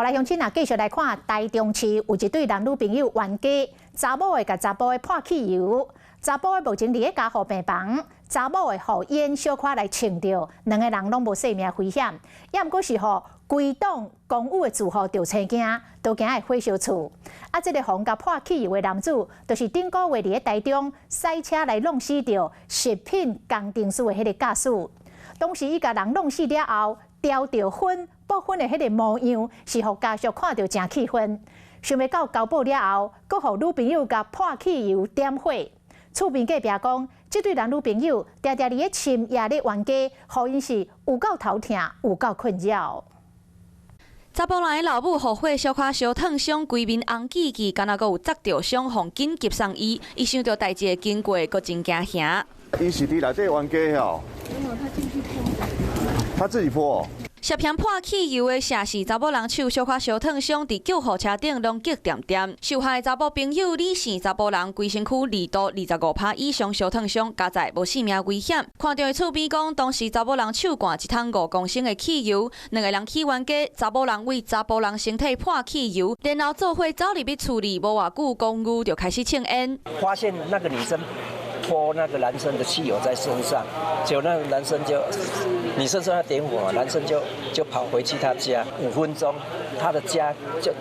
來鄉親啊，繼續來看台中市有一對男女朋友冤家，查某的共查埔的潑汽油，查埔的目前佇咧加護病房，查某的予煙小可來衝著，兩个人攏無性命危險，抑毋過是予規棟公寓的住戶著青驚，都驚會火燒厝。啊，這个予人共潑汽油的男子，就是頂個月佇咧台中駛車來弄死著食品工程師的彼个駕駛。當時伊共人弄死了後，調著薰爆薰的彼个模樣，是予家屬看著誠氣憤。想袂到交保了後，閣予女朋友共潑汽油點火。厝邊隔壁講，這對男女朋友定定佇咧深夜咧冤家，予𪜶是有夠頭疼，有夠困擾。查埔人的老母予火小可燒燙傷，規面紅記記，敢若閣有砸著傷，予緊急送醫。伊想著代誌的經過，閣真驚嚇。伊是佇內底冤家吼，他自己潑。涉嫌潑汽油的謝氏查某人手小可燒燙傷，佇救護車頂攏激恬恬。受害查某朋友李姓查埔人，規身軀2度25%以上燒燙傷，佳哉無性命危險。看著的厝邊講，當時查某人手摜一桶5公升的汽油，兩个人起冤家，查某人為查埔人身體潑汽油，然後做伙走入去厝裡，無偌久公寓就開始衝煙。發現那個女生潑那個男生的汽油在身上，結果那個男生就，女生說要點火，男生就跑回去他家，5分鐘，他的家就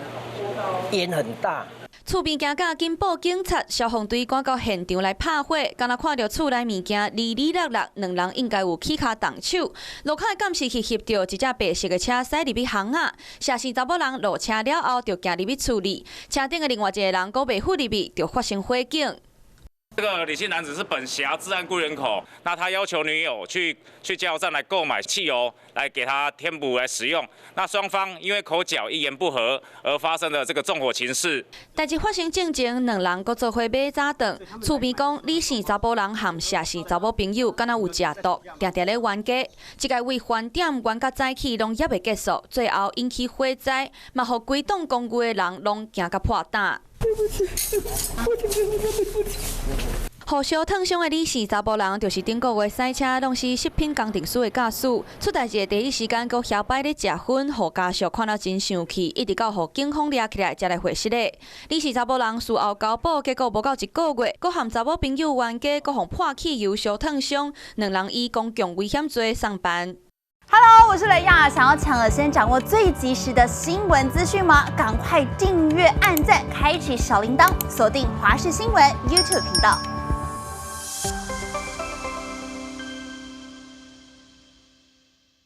煙很大。厝邊驚甲緊報警察、消防隊趕到現場來拍火，敢若看著厝內物件離離落落，兩人應該有起跤動手。路口的監視器翕著一隻白色的車駛入去巷仔，謝姓查某人落車了後就行入去厝裡，車頂的另外一個人閣袂赴入去，就發生火警。這個李姓男子是本轄治安歸人口，那他要求女友去加油站來購買汽油，來給他添補來使用。那雙方因為口角一言不合而發生了這個縱火情事。代誌發生進前，兩人閣做伙買早頓。厝邊講，李姓查埔人和謝姓查某朋友敢若有食毒，定定咧冤家。這个為飯店冤甲早起攏猶未結束，最後引起火災，嘛予規棟公寓的人攏驚甲破膽。對不起，我真的對不起。予燒燙傷的李姓查埔人，就是頂個月駛車弄死食品工程師的駕駛。出代誌的第一時間，閣搖擺咧食薰，予家屬看了真生氣，一直到予警方掠起來，才來獲釋的。李姓查埔人事後交保，結果無夠一個月，閣和查某朋友冤家，閣予潑汽油燒燙傷，兩人以公共危險罪送辦。 Hello，我是雷亞，想要搶先掌握最及時的新聞資訊嗎？趕快訂閱、按讚、開啟小鈴鐺，鎖定華視新聞 YouTube 頻道。